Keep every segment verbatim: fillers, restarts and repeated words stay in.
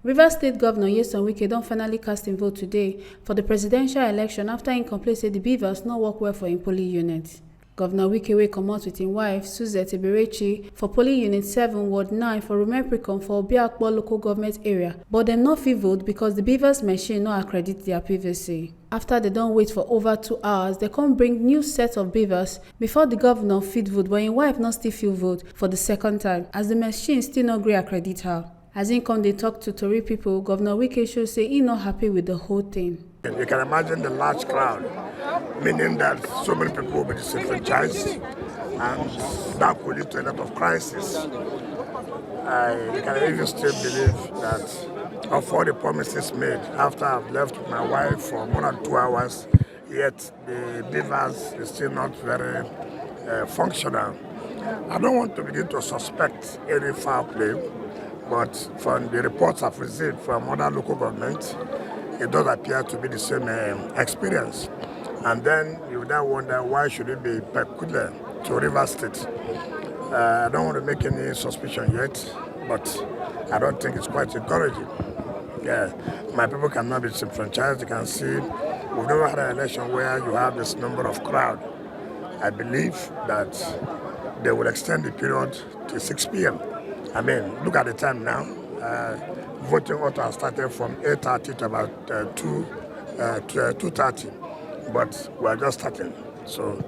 Rivers State Governor Nyesom Wike don finally cast im vote today for the presidential election after im complain say the Beavers no work well for im polling unit. Governor Wike, wey comot with im wife Suzette Eberechi for polling unit seven, ward nine for Rumepricon for Obiakpor local government area, but dem no fit vote because the Beavers machine no accredit their P V C. After dem don wait for over two hours, dem come bring new set of Beavers before the governor fit vote, but im wife no still fit vote for the second time as the machine still no gree accredit her. As im come dey talk to tori pipo, Govnor Wike show say im no happy wit di whole tin. You can imagine the large crowd, meaning that so many people will be disenfranchised, and that could lead to a lot of crisis. I can even still believe that of all the promises made after I've left my wife for more than two hours, yet the Beavers is still not very uh, functional. I don't want to begin to suspect any foul play, but from the reports I've received from other local governments, it does appear to be the same um, experience. And then you now wonder, why should it be peculiar to Rivers State? Uh, I don't want to make any suspicion yet, but I don't think it's quite encouraging. Yeah, my people cannot be disenfranchised. You can see we've never had an election where you have this number of crowd. I believe that they will extend the period to six p m. I mean, look at the time now. Uh, voting ought to have started from eight thirty to about uh, two, uh, to, uh, two thirty, but we are just starting. So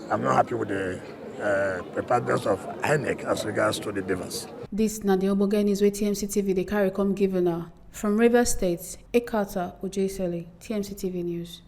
I'm not happy with the uh, preparedness of INEC as regards to the Beavers. Dis na di ogbonge news wey T M C T V dey carry come give una. From Rivers State, Ekata Ojesele, T M C T V News.